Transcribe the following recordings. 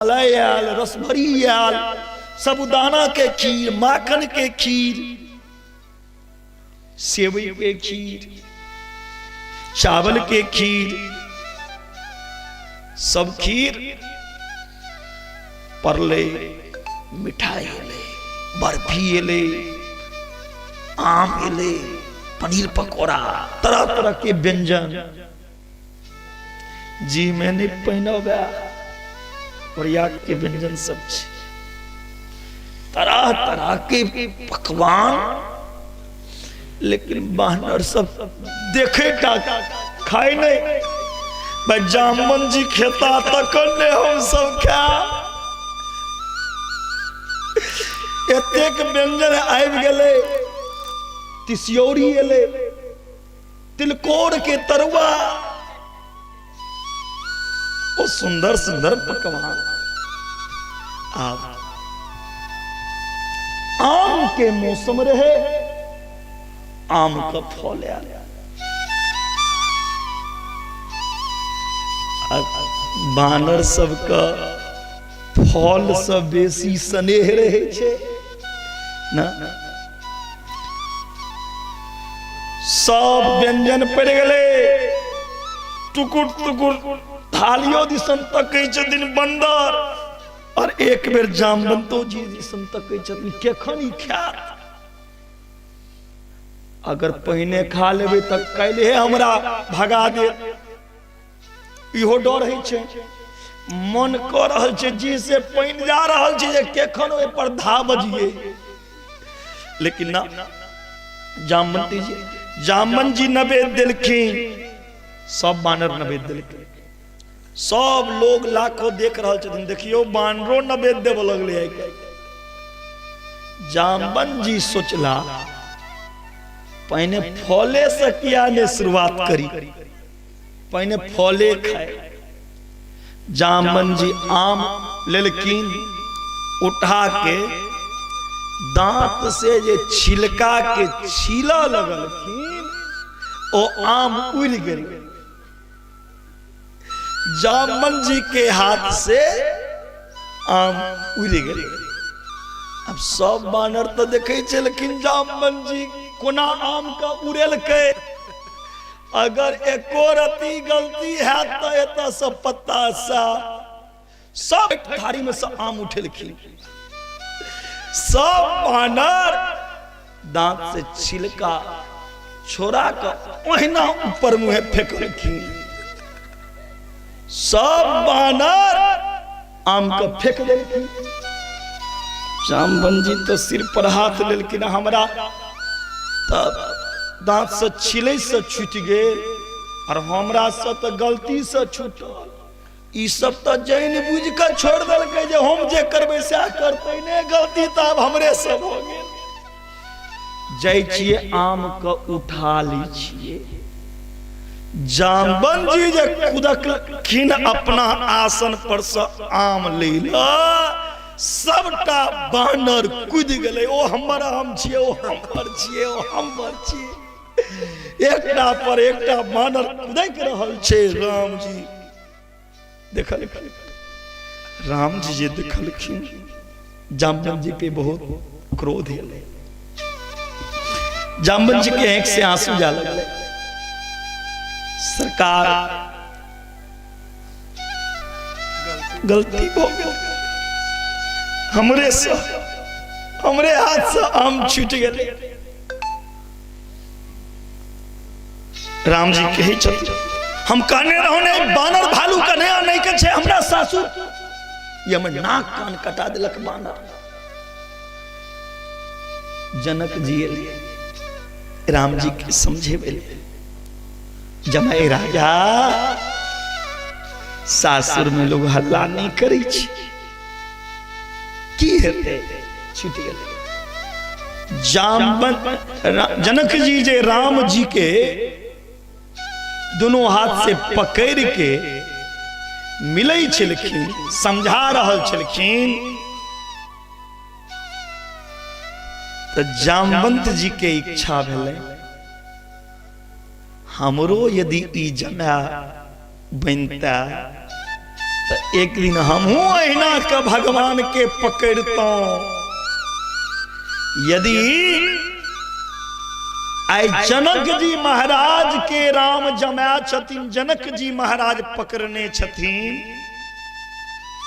मलाई आयल, रसभरी आयल, साबूदाना के खीर, माखन के खीर, सेवई के खीर, चावल के खीर, सब खीर पड़ले, मिठाई एलै, बर्फी एलै, आम एलै, पनीर पकौड़ा, तरह तरह के व्यंजन। जी में नहीं पहिनब प्रयाग के व्यंजन सब छै, तरह तरह के पकवान, लेकिन बानर सब देखे टा, खाय नहीं। भाई जामन जी खेता तखन ने हम सब खाय। एतेक व्यंजन आबि गेलै, तिसियौरी एलै, तिलकोर के तरुआ, ओ सुंदर सुंदर पकवान। आब आम के मौसम रहे, आम का फल आयल। बानर सबके फल से बेसी स्नेह रहे छै ना। सब व्यंजन पड़ि गेलै, टुकुर टुकुर थालियो दिसन तकै छथिन बन्दर, और एक बेर जामवंतो जी दिसन तकै छथिन, केखन ई खायत। अगर पहिने खा लेबै तऽ काल्हिए हमरा भगा देत, इहो डर होइ छै। मन कऽ रहल छै, जी से पानि जा रहल छै जे केखन ओहि पर धा बजिए, लेकिन ना। जामवंती जी, जामन जी नवेद देलखिन, सब बानर नवेद देलखिन, सब लोग लाखों देख रहल छथिन, देखियौ बानरो नवेद देबऽ लगलै आइ काल्हि। जामवन जी सोचला, पहिने फले से किया ने शुरुआत करी, पहिने फले खाए। जामन जी आम लेलखिन, उठा के दांत से जे छिलका के छीलऽ लगलखिन, ओ आम उड़ि गेल। जामन जी के हाथ से आम उड़ि गेल। अब सब बानर तऽ देखै छलखिन जामन जी कोना आम के उड़ेलकै। अगर एको रती गलती हैत तऽ एतऽ सब पत्ता सा सब थारी में से आम उठेलखिन। सब बानर दांत से छिलका छोड़ा कऽ ओहिना ऊपर मुहे फेंकलखिन। सब बानर आम के फेंक देलखिन। जामवन जी तो सिर पर हाथ लेलखिन, हमरा तब दांत से छिलै से छूटि गेल और हमरा से तऽ गलती से छूटल, ई सब तऽ जानि बुझि कऽ छोड़ि देलकै जे हम जे करबै सएह करतै ने, गलती तऽ आब हमरे से भऽ गेल। जाइ छियै आम के उठा लै छियै। जामवन जी जे कुदकलखिन अपना आसन पर से आम लै लए, सबटा बानर कूदि गेलै, ओ हमर आम छियै, ओ हमर छियै, ओ हमर छियै। एकटा पर एकटा बानर कुदकि रहल छै। राम जी देखलखिन, राम जी जे देखलखिन, जामवन जी पे बहुत क्रोध एलै। जामवन जी के आंखि से आंसू जा लगलै। सरकार, गलती भऽ गेल हमरे से, हमरे हाथ से आम छूटि गेलै। राम जी कहै छथिन, हम कहने रहौ ने बानर भालू के नहि आनै के छै हमरा सासुर, ये हमर नाक कान कटा देलक बानर। जनक जी एलियै, राम जी के समझेबै, जमाई राजा, सासुर में लोग हल्ला नहीं करै छै, की हेतै, छूटि गेलै। जामवन जनक जी जे राम जी के दोनों हाथ से पकड़ के मिलै छलखिन, समझा रहल छलखिन, तऽ जामवंत जी के इच्छा भेलै, हमरो यदि ई जमाय बनता तऽ एक दिन हमहूँ अहिना के भगवान के पकड़तहुँ। यदि आइ जनक जी महाराज के राम जमाय छथिन, जनक जी महाराज पकड़ने छथिन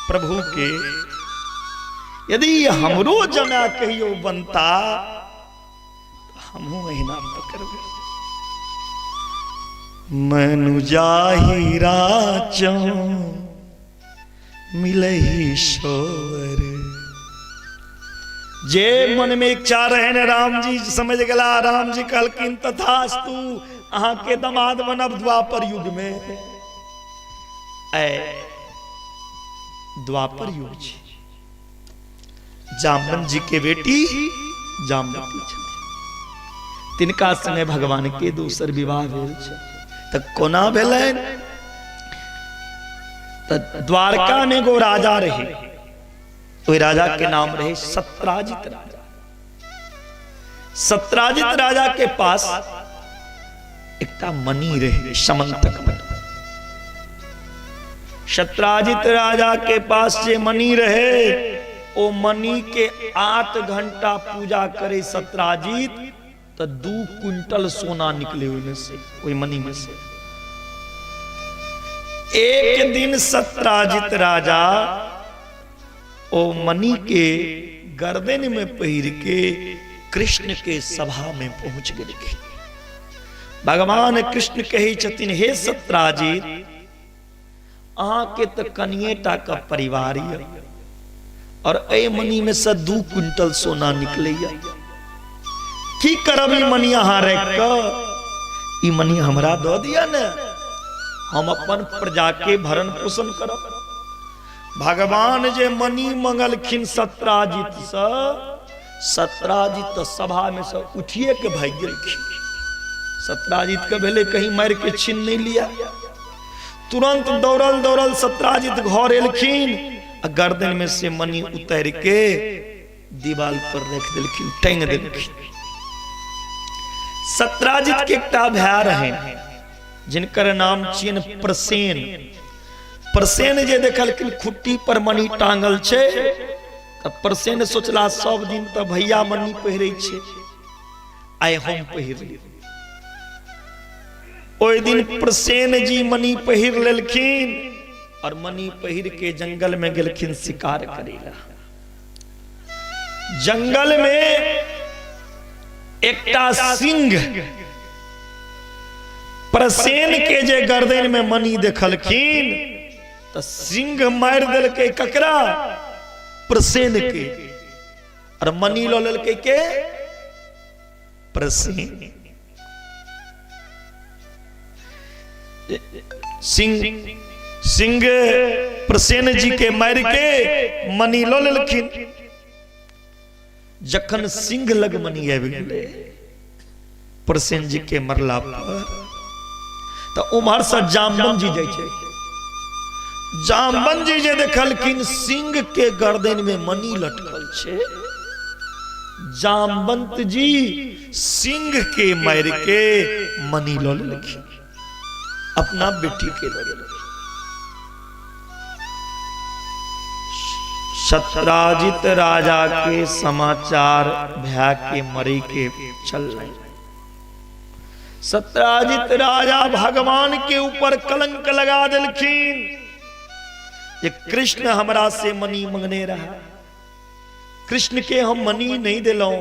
प्रभु के, यदि हमरो जमाय कहियो बनता हमहूँ अहिना पकड़बै। मनु जाहि राचो मिलही शोर। जे मन में इच्छा रहे ने राम जी समझ गला। राम जी कहलखिन तथास्तु, अहाँ के दमाद बनब द्वापर युग में। ऐ द्वापर युग छै, जामवन जी के बेटी जामवती छथिन, तिनका संगे भगवान के दोसर विवाह भेल छै। तऽ कोना भेलनि? तऽ द्वारका में एगो राजा रहे, ओहि राजा के नाम रहे सत्राजित राजा। सत्राजित राजा के पास एकटा मणि रहे, समंतक मणि। सत्राजित राजा के पास जे मणि रहे, ओ मणि के 8 घंटा पूजा करे सत्राजित तो 2 क्विंटल सोना निकले ओहिमे से, ओहि मणि में से। एक दिन सत्राजित राजा ओ मणि के गर्दन में पहिर के कृष्ण के सभा में पहुंच गेलखिन। भगवान कृष्ण कहै छथिन, हे सत्राजित, अहाँके तऽ कनिए टा के परिवार यऽ और एहि मणि में से 2 क्विंटल सोना निकलैया, की करब ई मणि अहाँ राखि कऽ? ई मणि हमरा दऽ दिअ ने, हम अपन प्रजा के भरण पोषण करब। भगवान जे मणि मंगलखिन सत्राजित से, सत्राजित तऽ सभा में से उठिए के भागि गेलखिन। सत्राजित के भेलै कहीं मारि के छीन नहीं लिया। तुरंत दौड़ल दौड़ल सत्राजित घर एलखिन आ गर्दन में से मणि उतारि के दीवाल पर रख देलखिन, टांग देलखिन। सत्राजित के एकटा भाय रहनि जिनकर नाम छियनि प्रसेन। प्रसेन जे देखलखिन खुट्टी पर मणि टांगल छै, तऽ प्रसेन सोचला सब दिन तऽ भैया मणि पहिरै छै, आइ हम पहिर ली। ओहि दिन प्रसेन जी मणि पहिर लेलखिन और मणि पहिर के जंगल में गेलखिन शिकार करे ला। जंगल में एकटा सिंह प्रसेन के जे गर्दन में मणि देखलखिन तऽ सिंह मारि देलकै ककरा? प्रसेन के। और मणि लऽ लेलकै के? प्रसेन। सिंह सिंह प्रसेन जी के मारि के मणि लऽ लेलखिन। जखन सिंह लग मणि आबि गेलै प्रसेन जी के मरला पर, तऽ उम्हर से जामवन जी जाइ छै। जामवन जी जे देखलखिन सिंह के गर्दन में मणि लटकल छै, जामवंत जी सिंह के मारि के मणि लऽ लेलखिन, अपना बेटी के लऽ लेलखिन। सत्राजित राजा के समाचार भय के मरे के चल रहे। सत्राजित राजा भगवान के ऊपर कलंक लगा दिलखिन ये कृष्ण हमरा से मनी मंगने रहा, कृष्ण के हम मनी नहीं दिलौं,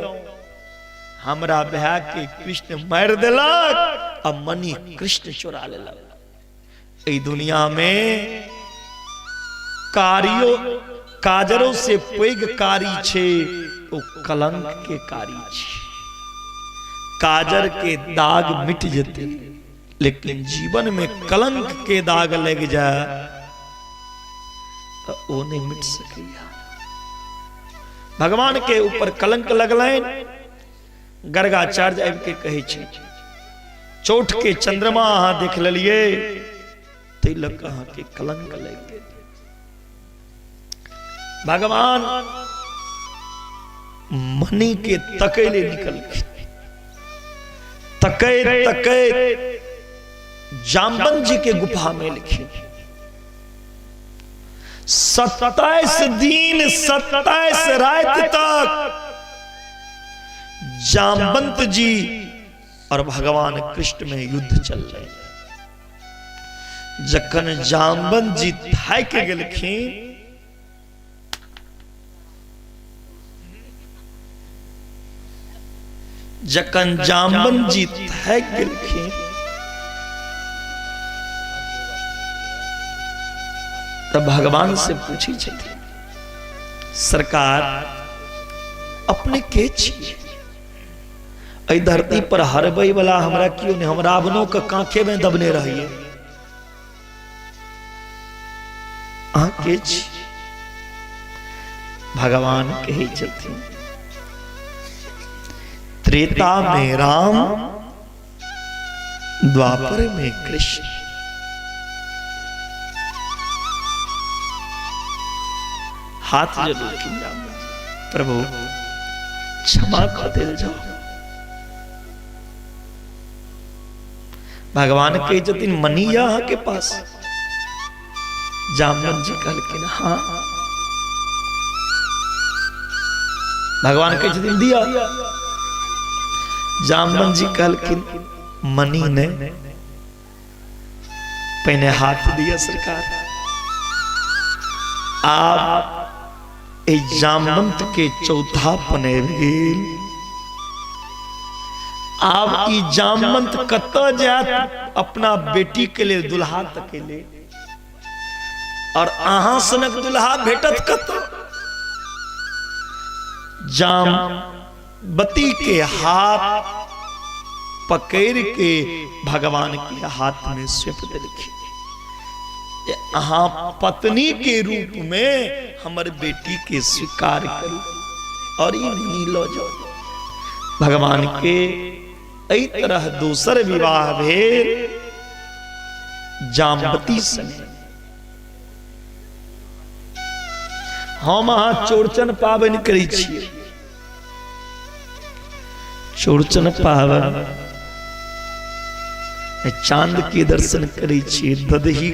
हमरा भाय के कृष्ण मारि देलक आ मनी कृष्ण चोरा लेलक। एहि दुनिया में कारियो काजरो से पैघ कारी छै, ओ कलंक के कारी छै। काजर के दाग मिट जेते, लेकिन जीवन में कलंक के दाग लग जाए तो ओ नहीं मिट सकैया। भगवान के ऊपर कलंक लगलनि, गर्गाचार्य आबि के कहै छै, चौठ के चंद्रमा अहाँ देख लेलियै, ताहि लऽ कऽ अहाँके कलंक लागि गेल। भगवान मणि के तकै ले निकलखिन। तकैत तकैत जाम्बन जी के गुफा में एलखिन। 27 दिन 27 राति तक जामवंत जी और भगवान कृष्ण में युद्ध चल रहे। जखन जामवंत जी थाकि गेलखिन, जखन जामवंत जी थाकि गेलखिन तऽ भगवान से पूछी छथिन, सरकार अपने के छियै? एहि धरती पर हरबै वाला हमरा केओ नहि, हम रावणो के कांखे में दबने रहिए, अहाँ के छी? भगवान कहै छथिन, त्रेता में राम, द्वापर में कृष्ण। हाथ जोड़लखिन, प्रभु क्षमा कऽ देल जाओ। भगवान कहै छथिन, मनी यऽ अहाँ के पास? जामवंत जी कहलखिन हाँ। भगवान कहै छथिन दिया। जामवंत जी कहलखिन मनी नहि, पहिने हाथ दिया सरकार। आब एहि जामवंत के चौथा पने गेल। आब ई जामवंत कतऽ जायत अपना बेटी के लेल दुल्हा तके लेल, और अहाँ सनक दुल्हा भेटत कतऽ? जामवती के हाथ पकड़ के भगवान के हाथ में सौंप देलखिन, अहाँ पत्नी के रूप में हमर बेटी के स्वीकार करू और ई मनी लऽ जाओ। भगवान के एहि तरह दोसर विवाह भेल जामवती संगे। हम अहाँ चौरचन पाबनि करै छियै। चौरचन पाबनि चांद के दर्शन करै छियै, दही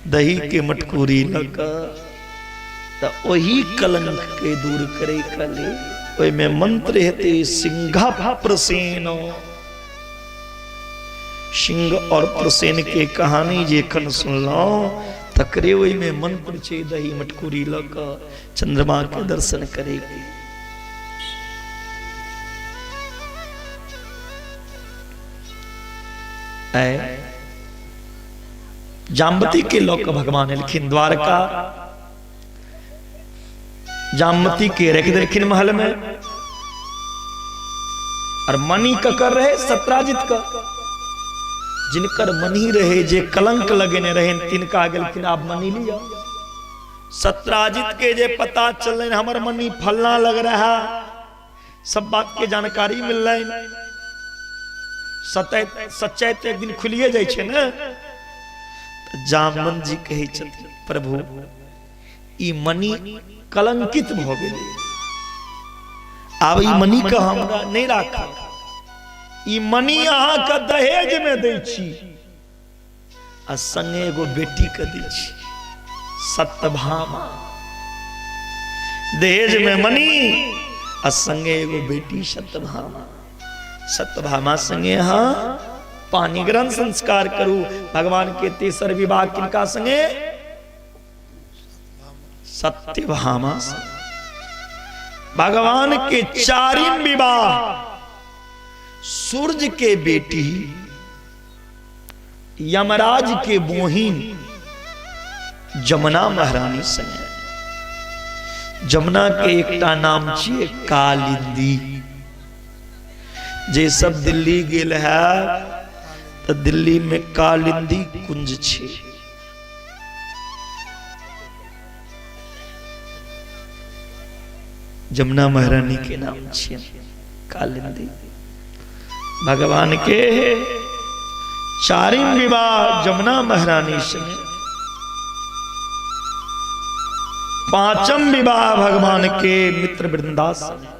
दही के मटकूरी लऽ कऽ, तऽ ओही कलंक के दूर करे के लेल ओहिमे मंत्र हेतै सिंह प्रसेन। सिंह और प्रसेन के कहानी जे एखन सुनलहुँ तकरे ओहिमे मंत्र छै, दही मटकूरी लऽ कऽ चंद्रमा के दर्शन करे के। जामवती के लऽ कऽ भगवान एलखिन द्वारका, जामवती के रख देलखिन महल में, और मणि ककर रहे? सत्राजित का। जिनकर मणि रहे, जे कलंक लगेने रहे, तिनका गेलखिन आब मणि लिया। सत्राजित के जे पता चलनि हमर मणि फलना लग रहा, सब बात के जानकारी मिललनि। सच्चाई तो एक दिन खुलिए जाइ छै ने। जामवंत जी कहै छथिन, प्रभु ई मणि कलंकित भऽ गेलै, आब ई मणि के हमरा नहि राखब, ई मणि अहाँके दहेज में दै छी आ संगे एगो बेटी के दै छी सत्यभामा। दहेज में मणि आ संगे एगो बेटी सत्यभामा। सत्यभामा संगे अहाँ पानी ग्रहण संस्कार करू। भगवान के तेसर विवाह किनका संगे? सत्यभामा संगे। भगवान के चारिम विवाह सूर्य के बेटी यमराज के बोहिन जमुना महारानी संगे। जमुना के एकटा नाम छियै कालिंदी। जे सब दिल्ली गेल है तऽ दिल्ली में कालिंदी कुंज छै। जमुना महारानी के नाम छियै कालिंदी। भगवान के चारिम विवाह जमुना महारानी से, पांचम विवाह भगवान के मित्र वृंदा से।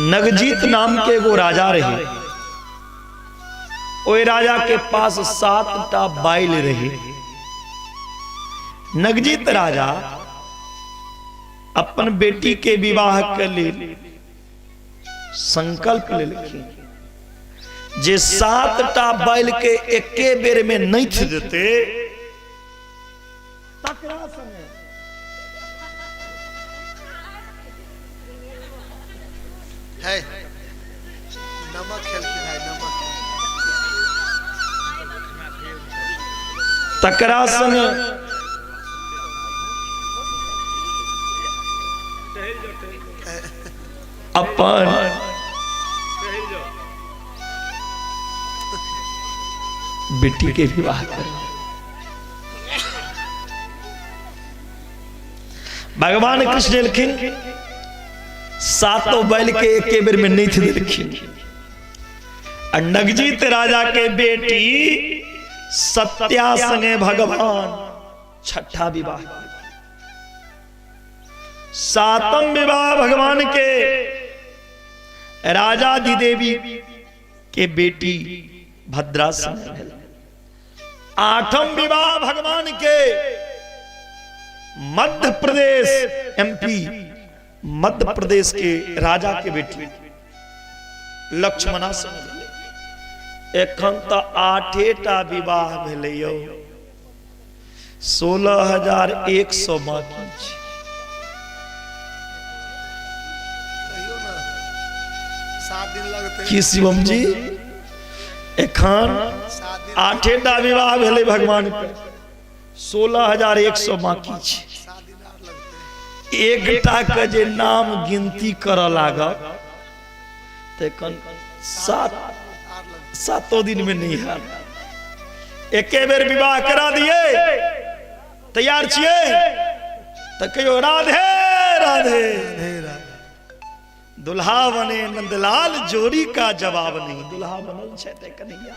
नगजीत नाम के एगो राजा रहे। ओहि राजा के पास 7टा बैल रहे। नगजीत राजा अपन बेटी के विवाह के लेल संकल्प लेलखिन जे 7टा बैल के एके बेर में नैथ देते तकरा संगे है नमक खेलखिन है नमक। तकरा संगे अपन बेटी के विवाह कर। भगवान कृष्ण एलखिन, सातों बैल के एके बेर में नैथ देलखिन आ नगजीत राजा के बेटी सत्या संगे भगवान छठा विवाह, सातम विवाह भगवान के राजा देवी के बेटी भद्रा संगे भेल। आठम विवाह भगवान के मध्य प्रदेश एमपी मध्य प्रदेश के राजा के बेटी लक्ष्मणा संगे भेल। एखन तो 8टा विवाह भेलै यौ, 16,100 बाकी छै। कहियो ना 7 दिन लगतै। की शिवम जी, एखन 7 दिन 8टा विवाह भेलै भगवान के, 16,100 बाकी छै। 7 दिन आर लगतै। एकटा के जे नाम गिनती करऽ लागब तऽ एखन आर लगतै। 7 दिन में नहीं हैत। एके बेर विवाह करा दिए, तैयार छियै तऽ कहियो राधे राधे। राधे राधे। दुल्हा बने नंदलाल जोड़ी का जवाब नहीं, दुल्हा बनल छै ते कन्हैया।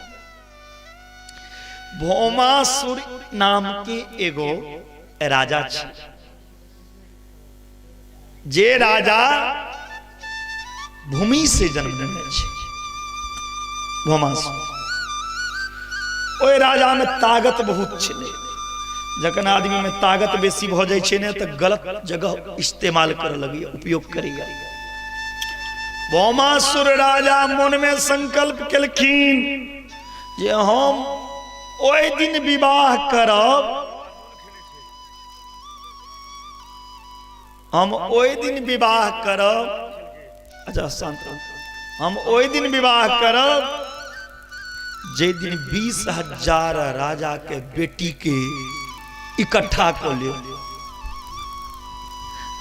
भौमासुर नाम के एगो राजा छै, जे राजा भूमि से जन्म लेने छै। भौमासुर ओहि राजा में ताकत बहुत छलै। जखन आदमी में ताकत बेसी भऽ जाइ छै ने तऽ गलत जगह इस्तेमाल करऽ लगैया, उपयोग करैया। भौमासुर राजा मन में संकल्प केलखिन जे हम ओहि दिन विवाह करब, हम ओहि दिन विवाह करब। अच्छा शांत रहू। हम ओहि दिन विवाह करब जे दिन 20,000 राजा के बेटी के इकट्ठा कऽ लेब।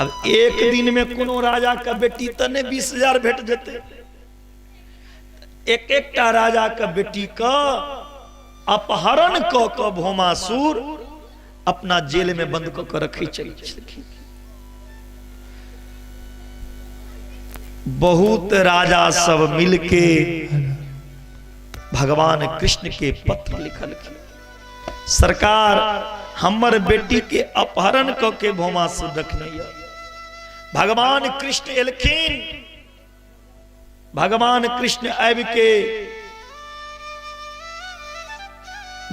अब एक दिन में कोनो राजा के बेटी तऽ नहि 20,000 भेट जेतै। एक एकटा राजा के बेटी के अपहरण कऽ कऽ भौमासुर अपना जेल में बंद कऽ कऽ रखै छलखिन। बहुत राजा सब मिलके भगवान कृष्ण के पत्र लिखलखिन, सरकार हमर बेटी के अपहरण कऽ के भौमासुर रखने यऽ। भगवान कृष्ण एलखिन, भगवान कृष्ण आबि के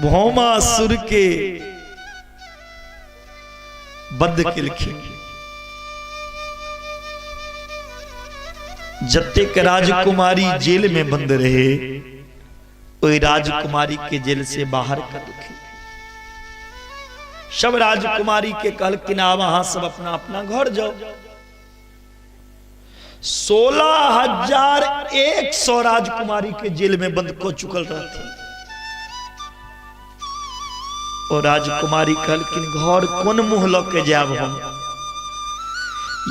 भौमासुर के बद्ध केलखिन। जतेक राजकुमारी जेल में बंद रहे ओहि राजकुमारी के जेल से बाहर करलखिन। सब राजकुमारी के कहलखिन आब अहाँ सब अपना अपना घर जाओ। 16,100 राजकुमारी के जेल में बंद कऽ चुकल रहथिन। ओ राजकुमारी कहलखिन घर कोन मुँह लऽ के जायब हम,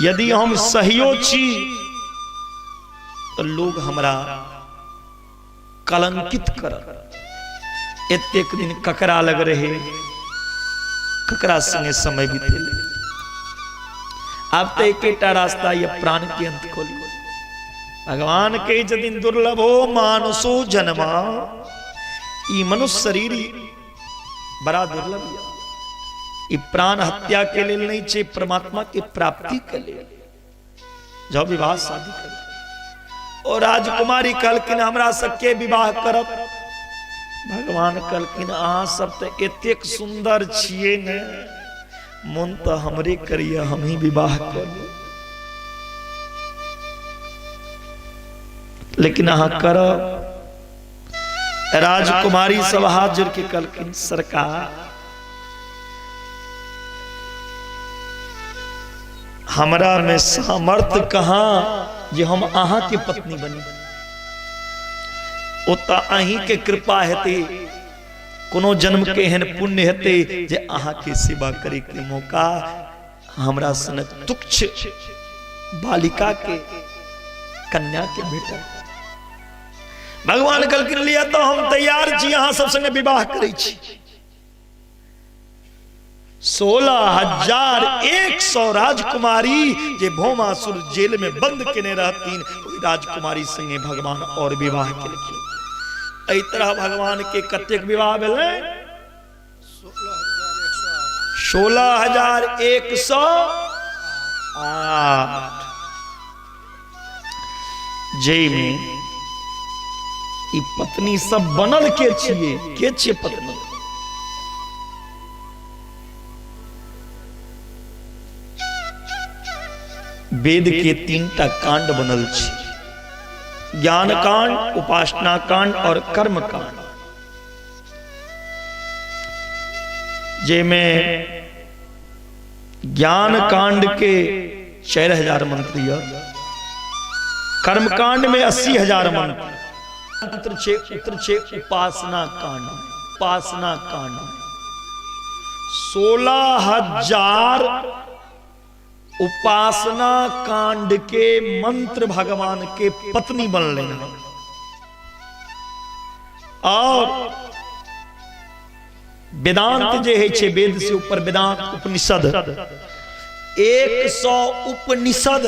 यदि हम सहियो छी तऽ लोग हमरा कलंकित करत। एतेक दिन ककरा लग रहे, ककरा संगे समय बितेले, आब तऽ एकेटा रास्ता ये प्राण के अंत कऽ लिअ। भगवान कहै छथिन दुर्लभो मानुषो जन्मा, ई मनुष्य शरीर बड़ा दुर्लभ यऽ। ई प्राण हत्या के लेल नहीं छै, परमात्मा के प्राप्ति के लेल। जाओ विवाह शादी करू। ओ राजकुमारी कहलखिन हमरा सबके विवाह करब। भगवान कहलखिन अहाँ सब तऽ एतेक सुन्दर छियै ने, मन तऽ हमरे करिए, हम ही विवाह कऽ ली, लेकिन अहाँ करब। राजकुमारी सब हाथ जोड़ के कहलखिन सरकार हमरा में सामर्थ्य कहाँ जे हम अहाँ के पत्नी बनी, ओ तऽ अहीं के कृपा हेतै, कोनो जन्म के एहन पुण्य हेतै जे अहाँ के सेवा करे के मौका हमरा सनक तुच्छ बालिका के कन्या के भेटल। भगवान कहलखिन लिअ तऽ हम तैयार छी, अहाँ सब संगे विवाह करै छी। 16,100 राजकुमारी जे भौमासुर जेल में बंद केने रहथिन, ओहि राजकुमारी संगे भगवान और विवाह केलखिन। एहि तरह भगवान के कतेक विवाह भेलै? 16,108। जाहिमे ई पत्नी सब बनल के छियै, के छियै पत्नी? वेद के 3 टा कांड बनल छै, ज्ञान कांड, उपासना कांड और कर्म कांड। जाहिमे ज्ञान कांड के 4000 मंत्र यऽ, कर्म कांड में 80,000 मंत्र मंत्र छै, उत्तर छै उपासना कांड, उपासना कांड 16,000 उपासना कांड के मंत्र भगवान के पत्नी बनले हैं। और वेदांत जे है छे, वेद से ऊपर वेदांत उपनिषद, 100 उपनिषद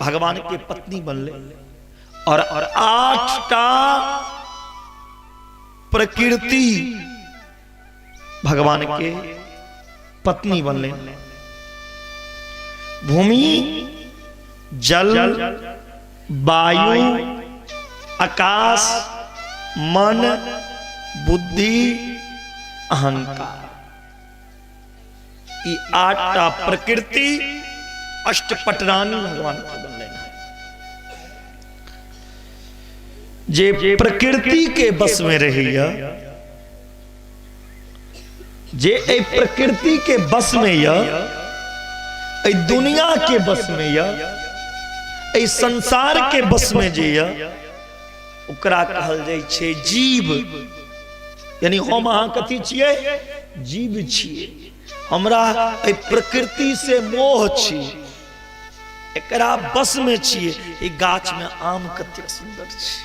भगवान के पत्नी बनले और 8टा प्रकृति भगवान के पत्नी बनले। भूमि, जल, वायु, आकाश, मन, बुद्धि, अहंकार, ई 8टा प्रकृति अष्टपटरानी भगवान के बनले। जे प्रकृति के बस में रहैया, जे एहि प्रकृति के बस में यऽ, एहि दुनिया के बस में यऽ, एहि संसार के बस में जे यऽ, ओकरा कहल जाइ छै जीव। यानी हम अहाँ कथी छियै? जीव छियै। हमरा एहि प्रकृति से मोह छी, एकरा बस में छियै। ई गाछ में आम कतेक सुन्दर छै,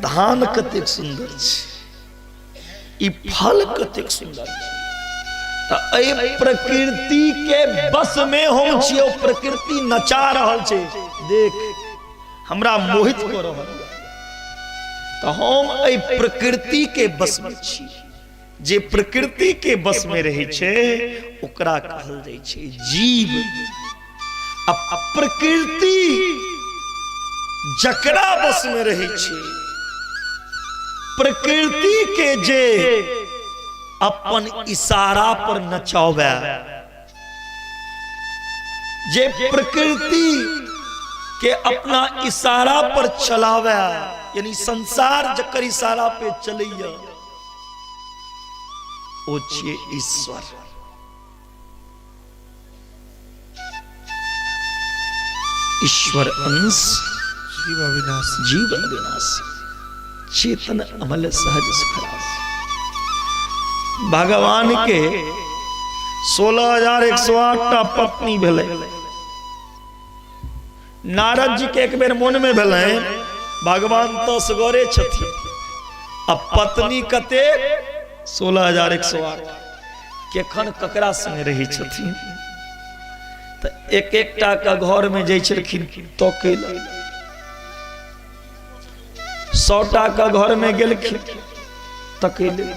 धान कतेक सुन्दर छै, ई फल कतेक सुन्दर छै। तऽ एहि प्रकृति के बस में हम छियै, ओ प्रकृति नचा रहल छै, देख हमरा मोहित कऽ रहल यऽ। तऽ हम एहि प्रकृति के बस में छी। जे प्रकृति के बस में रहै छै ओकरा कहल जाइ छै जीव। आ प्रकृति जकरा बस में रहै छै, प्रकृति के जे अपन इशारा पर नचावे, जे प्रकृति के अपना इशारा पर चलावे, यानी संसार जकर इशारा पे चलैया, ओ छियै ईश्वर। ईश्वर अंश जीव अविनाशी, जीव अविनाशी, चेतन अमल सहज सुखराशि। भगवान के 16,108 टा पत्नी भेलै। नारद जी के एक बेर मन में भेलै भगवान तो असगरे छथिन, आ पत्नी कतेक? 16,108। केखन ककरा संगे रहै छथिन? तऽ एक एकटा के घर में जाइ छलखिन तकै लए। 100टा के घर में गेलखिन तकै लए,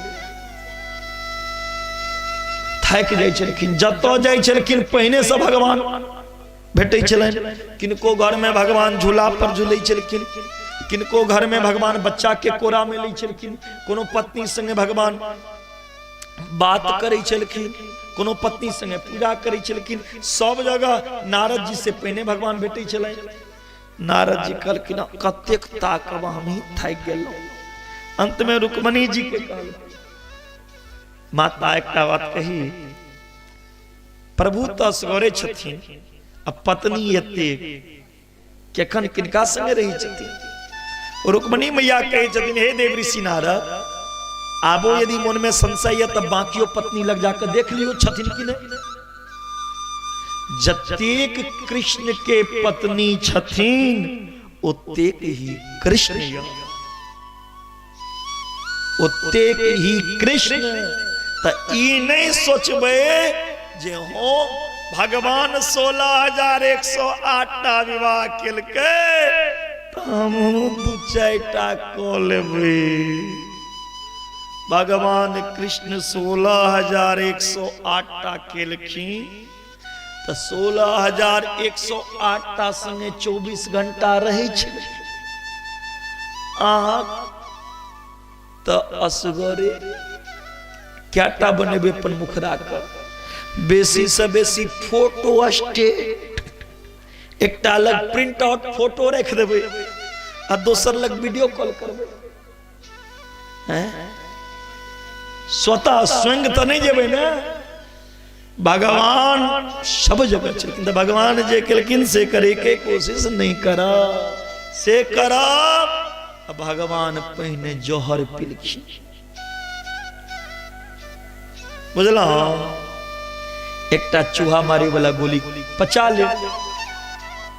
थाकि जाइ छलखिन। जतऽ जाइ छलखिन पहिने से भगवान भेटै छलनि। किनको घरमे भगवान झूला पर झूलै छलखिन, किनको घर में भगवान बच्चा के कोरा में लै छलखिन, कोनो पत्नी संगे भगवान बात करै छलखिन, कोनो पत्नी संगे पूजा करै छलखिन। सब जगह नारद जी से पहिने भगवान भेटै छलनि। नारद जी कहलखिन कतेक ताकब, हमही थाकि गेलहुँ। अंत में रुक्मणी जी के कहलखिन, माता एकटा बात कही, प्रभु तऽ असगरे छथिन आ पत्नी एतेक केखन किनका संगे रहै छथिन। रुक्मणी मैया कहै छथिन, हे देव ऋषि नारद, आबो यदि मन में संशय है तऽ बाकियो पत्नी लग जाकर देख लियो छथिन कि नहीं। जतेक कृष्ण के पत्नी छथिन ओतेक ही कृष्ण य, ओतेक ही कृष्ण। तऽ ई नहि सोचबै जे हम भगवान 16,108 टा विवाह केलकै तऽ हमहूँ 2-4 टा कऽ लेबै। भगवान कृष्ण 16,108 टा केलखिन तऽ 16,108 टा संगे 24 घंटा रहै छै। अहाँ तऽ असगरे कएटा बनेबै अपन मुखरा के? बेसी से बेसी फोटो स्टेट, एकटा लग प्रिंट आउट फोटो राखि देबै आ दोसर लग वीडियो कॉल करबै। हैं? स्वतः स्वयं तऽ नहि जेबै ने। भगवान सब जगह छलखिन, तऽ भगवान जे केलखिन से करे के कोशिश नहीं करब, से करब। भगवान पहिने जहर पिलखिन, बुझलहुँ? एकटा चूहा मारे वाला गोली पचा ले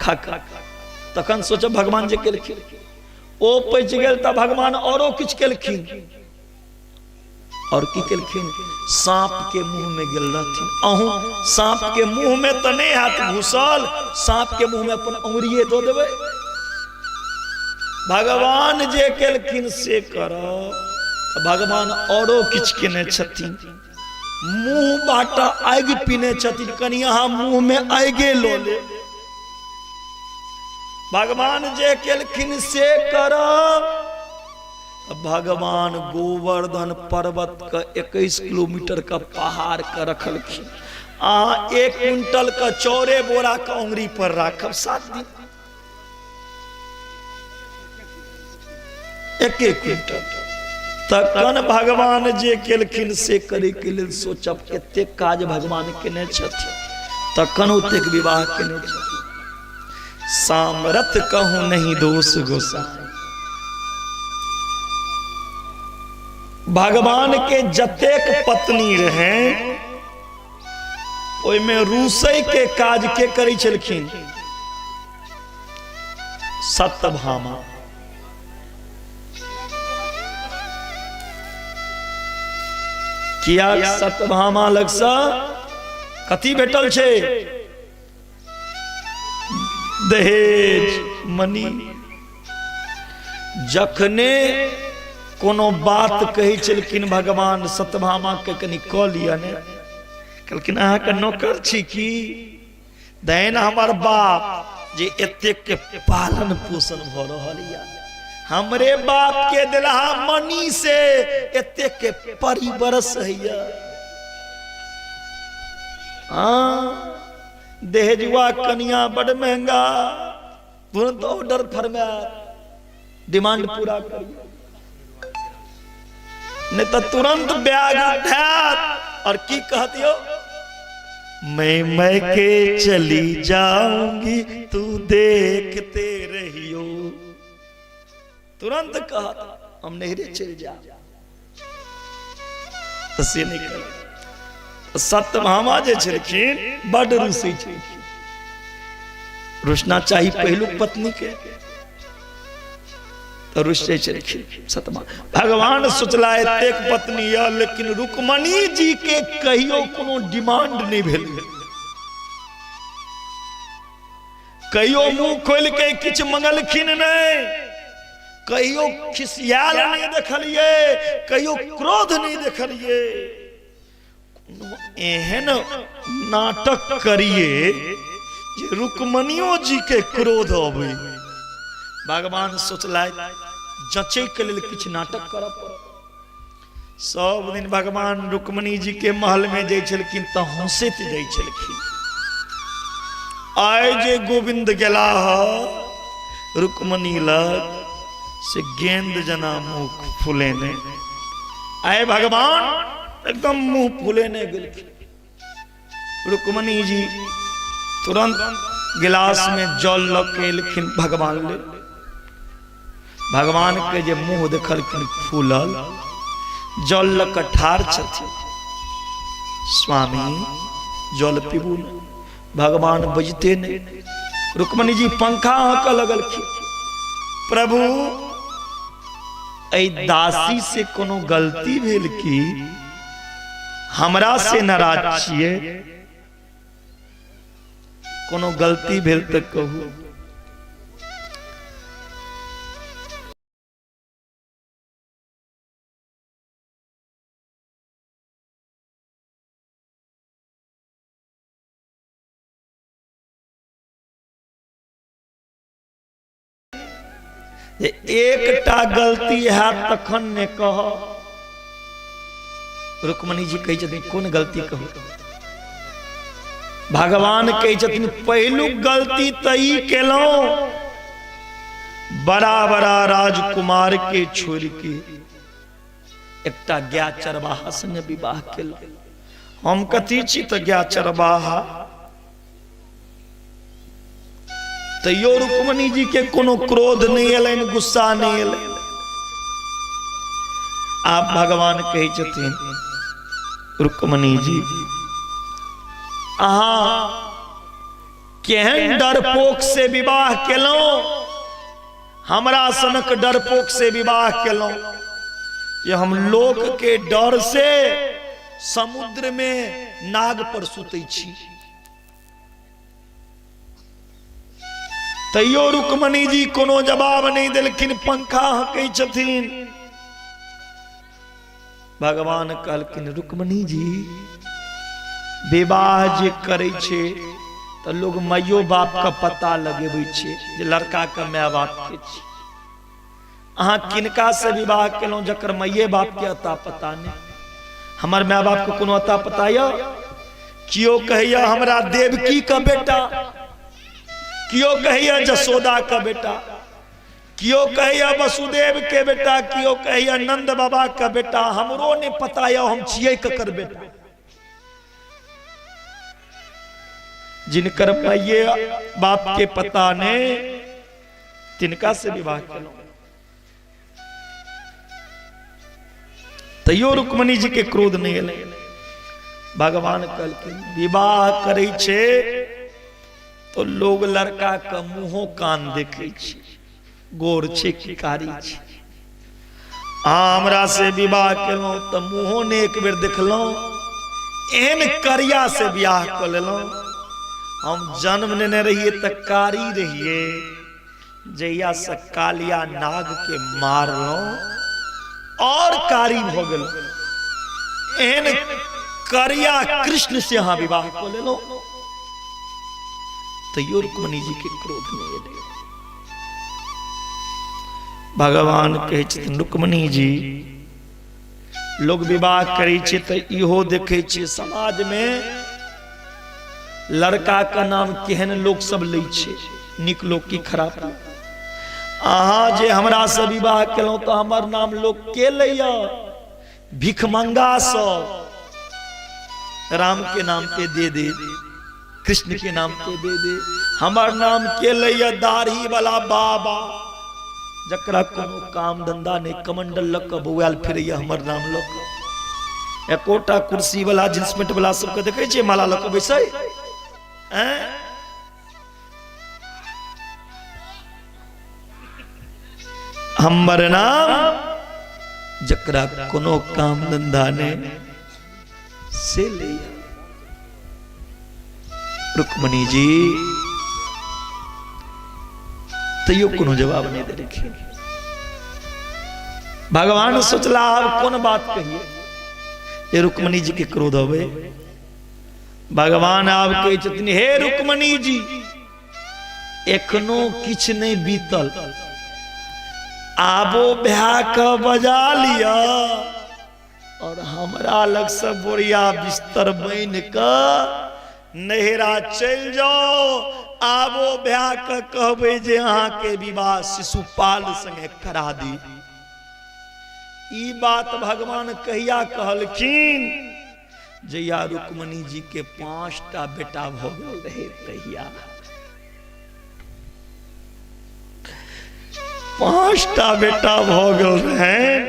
खा खा, तखन सोचब भगवान जे केलखिन। ओ पचि गेल तऽ भगवान औरो किछु केलखिन। और की केलखिन? सांप के मुंह में गेल रहथिन। अहूँ सांप के मुंह में तऽ नहीं हाथ घुसल, सांप के मुंह में अपन अंगुरिये दऽ देबै। भगवान जे केलखिन से करब। भगवान औरो किछु केने छथिन। मुंह बाटा आगि पीने छथिन, कनि अहाँ मुंह में आगे लऽ ले। भगवान जे केलखिन से करब। भगवान गोवर्धन पर्वत के 21 किलोमीटर का पहाड़ के रखलखिन। अहाँ 1 क्विंटल के चौरे बोरा के उंगली पर राखब 7 दिन, 1 क्विंटल। तखन भगवान जे केलखिन से करे के लेल सोचब। एतेक काज भगवान केने छथिन, तखन ओतेक विवाह केने छथिन। सामरथ कहूँ नहीं दोष गोसाई। भगवान के जतेक पत्नी रहे ओहिमे रूसै के काज के करै छलखिन? सत्यभामा। किया सत्यभामा लगसँ कथी भेटल छै? दहेज मनी। जखने कोनो बात कहै छलखिन भगवान सत्यभामा के, कनि कऽ लिअ ने, कहलखिन अहाँके नौकर छी की? दहन हमर बाप जे एतेक के पालन पोषण भऽ रहल यऽ, हमरे बाप के दिलहा मनी से एतेक के परिवरस होइया। हाँ, दहेजुआ कनिया बड़ महंगा, तुरंत ऑर्डर फरमाया, डिमांड पूरा करिए, नहीं तो तुरंत बैग उठायत और की कहतियो, मैं के चली जाऊंगी, तू देखते रहियो। तुरंत कहत हम नहरे चल जा, तो से नहीं कर। सत्यभामा जे छलखिन बड रुसै छलखिन। रुसना चाही पहिलुक पत्नी के, तो रुस जाइ छलखिन सतमा। भगवान सोचला एतेक पत्नी यऽ, लेकिन रुक्मणी जी के कहियो कोनो डिमांड नहीं भेल, कहियो मुंह खोल के किछु मंगलखिन नहीं, कहियो खिसियाल नहीं देखलिए, कहियो क्रोध नहीं देखलिए। कोनो एहन नाटक करिए जे रुक्मणियो जी के क्रोध अबै। भगवान सोचलथि जचै के लेल किछु नाटक करऽ पड़त। सब दिन भगवान रुक्मणी जी के महल में जाइ छलखिन तऽ हंसैत जाइ छलखिन। आइ जे गोविंद गेलाह रुक्मणी लग से गेंद जना मुख फुलेने आइ भगवान एकदम मुंह फुलेने गेलखिन। रुक्मणी जी तुरंत गिलास में जल लऽ के एलखिन भगवान लेल। भगवान के जे मुंह देखलखिन फूलल, जल लऽ कऽ ठाढ़ छथिन। स्वामी जल पीबू ने। भगवान बजते नहि। रुक्मणी जी पंखा हँकऽ लगलखिन, प्रभु एहि दासी से कोनो गलती भेल की? हमरा से नाराज छियै? कोनो गलती भेल तऽ कहू। जे एकटा गलती हैत तखन ने कह। रुक्मणी जी कहै छथिन कोन गलती कहू? भगवान कहै छथिन पहिलुक गलती तऽ ई केलहुँ, बड़ा बड़ा राजकुमार के छोड़ि के एकटा गाय चरवाहा संगे विवाह केलहुँ। हम कथी छी तऽ गाय चरवाहा। तैयो रुक्मणी जी के कोनो क्रोध नहीं एलनि, गुस्सा नहीं एलनि। आप भगवान कहै छथिन रुक्मणी जी अहाँ केहन डरपोक से विवाह केलहुँ, हमरा सनक डरपोक से विवाह केलहुँ जे हम लोक के डर से समुद्र में नाग पर सुतै छी। तैयो रुक्मणी जी कोनो जवाब नहीं देलखिन, पंखा हकै छथिन। भगवान कहलखिन रुक्मणी जी विवाह जे करै छै तऽ लोग माइयो बाप के पता लगेबै छै जे लड़का के my बाप के छै। अहाँ किनका से विवाह केलहुँ जकर माइये बाप के अता पता नहीं? हमर my बाप के कोनो अता पता यऽ? कियो कहैया हमरा देवकी के बेटा, कियो कहैया जसोदा के बेटा, कियो कहैया वसुदेव के बेटा, कियो कहैया नंद बाबा के बेटा, हमरो नहीं पता यऽ हम छियै ककर बेटा। जिनकर माइये बाप के पता नहीं तिनका से विवाह केलहुँ। तैयो रुक्मणी जी के क्रोध नहीं एलै। भगवान कहलखिन विवाह करै छै तो लोग लड़का के मुंहो कान देखै छै, गोर छै कि कारी छै। अहाँ हमरा से विवाह केलहुँ तऽ मुंहो ने एक बेर देखलहुँ, एहन करिया से बियाह कऽ लेलहुँ। हम जन्म लेने रहिए तऽ कारी रहिए, जहिया से कालिया नाग के मारलहुँ और कारी भऽ गेलहुँ। एहन करिया कृष्ण से अहाँ विवाह कऽ लेलहुँ। तैयो रुक्मणी जी के क्रोध नहि एलै। भगवान कहै छथिन रुक्मणी जी लोग विवाह करै छै तऽ इहो देखै छै समाज में लड़का के नाम केहन लोग सब लै छै, नीक लोग की खराब लोग। अहाँ जे हमरा से विवाह केलहुँ तऽ हमर नाम लोग के लैया? भिखमंगा सब राम के नाम पे दे दे, कृष्ण के नाम पे दे दे। हमर नाम के लैया? दाढ़ी वाला बाबा, जकरा कोनो काम धंधा नहीं, कमंडल लऽ कऽ बौआयल फिरैया हमर नाम लऽ कऽ। एकोटा कुर्सी वाला जींस पेंट वाला सबके देखै छियै माला लऽ कऽ बैसै? ऐं? हमर नाम जकरा कोनो काम धंधा नहीं से लैया। रुक्मणी जी तैयो कोनो जवाब नहीं देलखिन। भगवान सोचला आब कोन बात कहिए जे रुक्मणी जी के क्रोध अबै। भगवान आब कहै छथिन हे रुक्मणी जी एखनो किछु नहीं बीतल, आबो भए के बजा लिअ और हमरा लग से बोरिया बिस्तर बनि कऽ नैहरा चलि जाओ। आबो भए के कहबै जे अहाँके विवाह शिशुपाल संगे करा दी। ई बात भगवान कहिया कहलखिन? जहिया रुक्मणी जी के 5टा बेटा भऽ गेल रहे तहिया। 5टा बेटा भऽ गेल रहे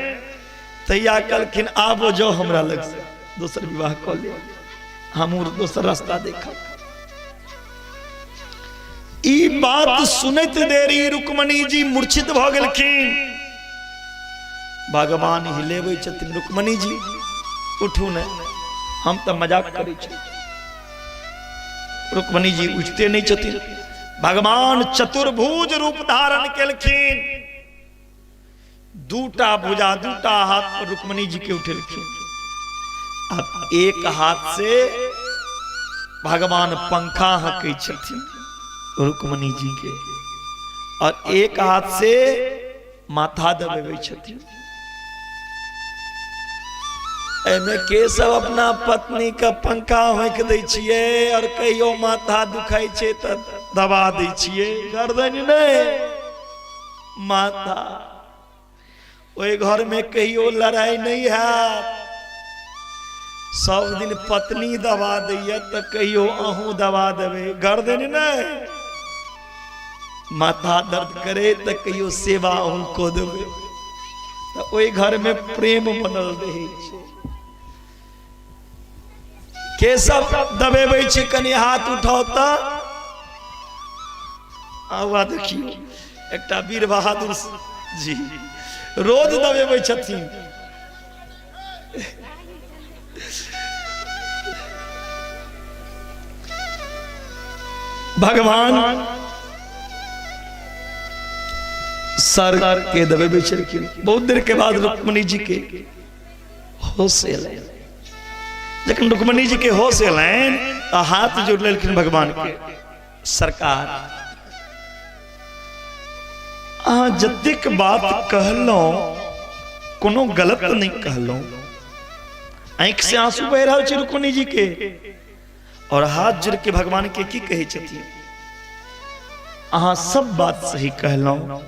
तहिया कहलखिन आबो जाओ हमरा लग से दोसर विवाह कऽ ले, हमहूँ दोसर रास्ता देखब। ई बात सुनैत देरी रुक्मणी जी मूर्छित भऽ गेलखिन। भगवान हिलेबै छथिन, रुक्मणी जी उठू ने, हम तऽ मजाक करै छी। रुक्मणी जी उठते नहि छथिन। भगवान चतुर्भुज रूप धारण केलखिन, दूटा भुजा दूटा हाथ पर रुक्मणी जी के उठेलखिन। अब एक हाथ से भगवान पंखा हकै छथिन रुक्मणी जी के और एक हाथ से माथा दबेबै छथिन। एहिमे के सब अपना पत्नी के पंखा होंकि दै छियै और कहियो माथा दुखाइ छै तऽ दबा दै छियै, गर्दन नहि माथा। ओहि घर में कहियो लड़ाई नहीं हैत। सब दिन पत्नी दबा दैया तऽ कहियो अहूँ दबा देबै, गर्दन नहि। माथा दर्द करे तऽ कहियो सेवा अहूँ कऽ देबै, तऽ ओहि घर में प्रेम बनल रहै छै। के सब दबेबै छी कनि हाथ उठाउ तऽ। आवा देखियौ एकटा वीर बहादुर जी रोज दबेबै छथिन। भगवान सर के दबेबै छलखिन। बहुत देर के बाद रुक्मणी जी के होश एलनि। जखन रुक्मणी जी के होश एलनि तऽ हाथ जोड़ लेलखिन भगवान के, सरकार अहाँ जतेक बात कहलहुँ कोनो गलत नहि कहलहुँ। आँखि से आंसू बहि रहल छै रुक्मणी जी के और हाथ जोड़ के भगवान के की कहै छथिन, अहाँ सब बात सही कहलहुँ,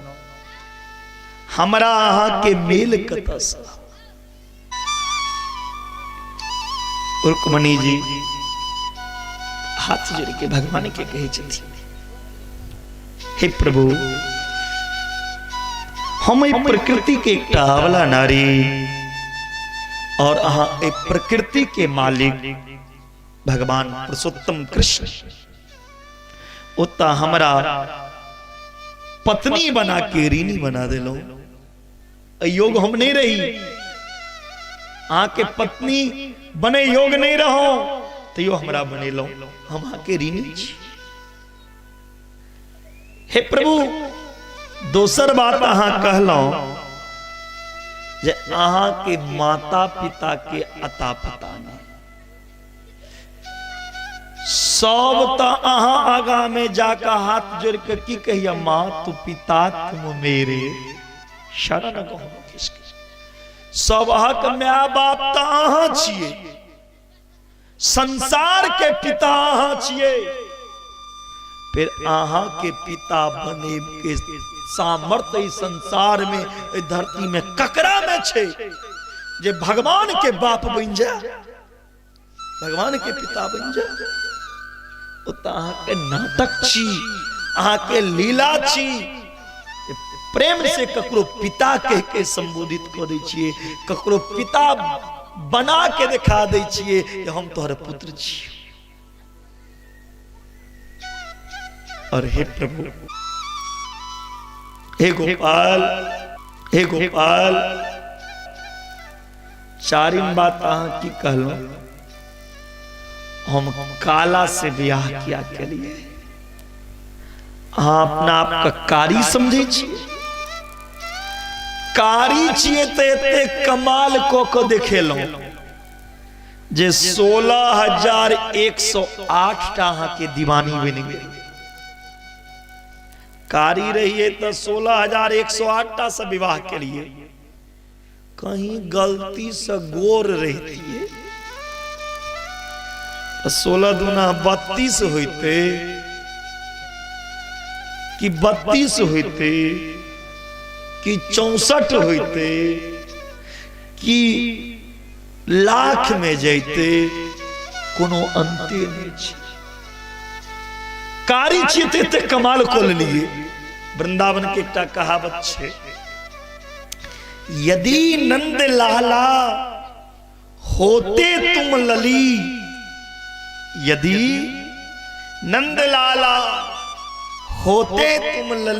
हमरा अहाँ के मेल कतऽसँ? रुक्मणी जी हाथ जोड़ के भगवान के कहै छथिन, हे प्रभु हम एहि प्रकृति के एकटा अबला नारी और अहाँ एहि प्रकृति के मालिक भगवान पुरुषोत्तम कृष्ण, ओतऽ हमरा पत्नी बना के ऋणी बना देलहुँ। योग हम नहीं रही, अहाँके पत्नी बने योग नहीं रहो तैयो हमरा बनेलहुँ, हम अहाँके ऋणी छी। हे प्रभु दोसर बात अहाँ कहलहुँ जे अहाँके माता पिता के अता पता नहीं, सब तऽ अहाँ आगा में जाकर हाथ जोड़ के की कहिया, माँ तू पिता तुम मेरे शरण गहो किसके। सबहक my बाप तऽ अहाँ छियै, संसार के पिता अहाँ छियै, फिर अहाँ के पिता बने के सामर्थ्य इस संसार में इस धरती में ककरा में छै जे भगवान के बाप बन जाए, भगवान के पिता बन जाए। ओ तऽ अहाँके नाटक छी, अहाँके लीला छी। प्रेम से ककरो पिता कह के संबोधित कऽ दै छियै, ककरो पिता बना के देखा दै छियै जे हम तोहर पुत्र छी। और हे प्रभु, हे गोपाल, हे गोपाल, चारिम बात अहाँ की कहलहुँ, हम काला से बियाह किया के लिए अहाँ अपना आपके कारी समझै छियै? कारी छियै तऽ एते कमाल कऽ कऽ देखेलहुँ जे 16,108 टा अहाँके दीवानी बनि गेल। कारी रहिए तो 16,108 टा से विवाह के लिए, कहीं गलती से गोर रहती तो 16 दूना 32 होते कि 32 होते कि 64 होते कि लाख में जैते, कोनो अंते नहीं छै। कारी छियै तऽ एते कमाल कऽ लेलियै। वृंदावन के एकटा कहावत छै, यदि नंद लाला होते तुम लली, यदि नंद लाला होते तुम लली।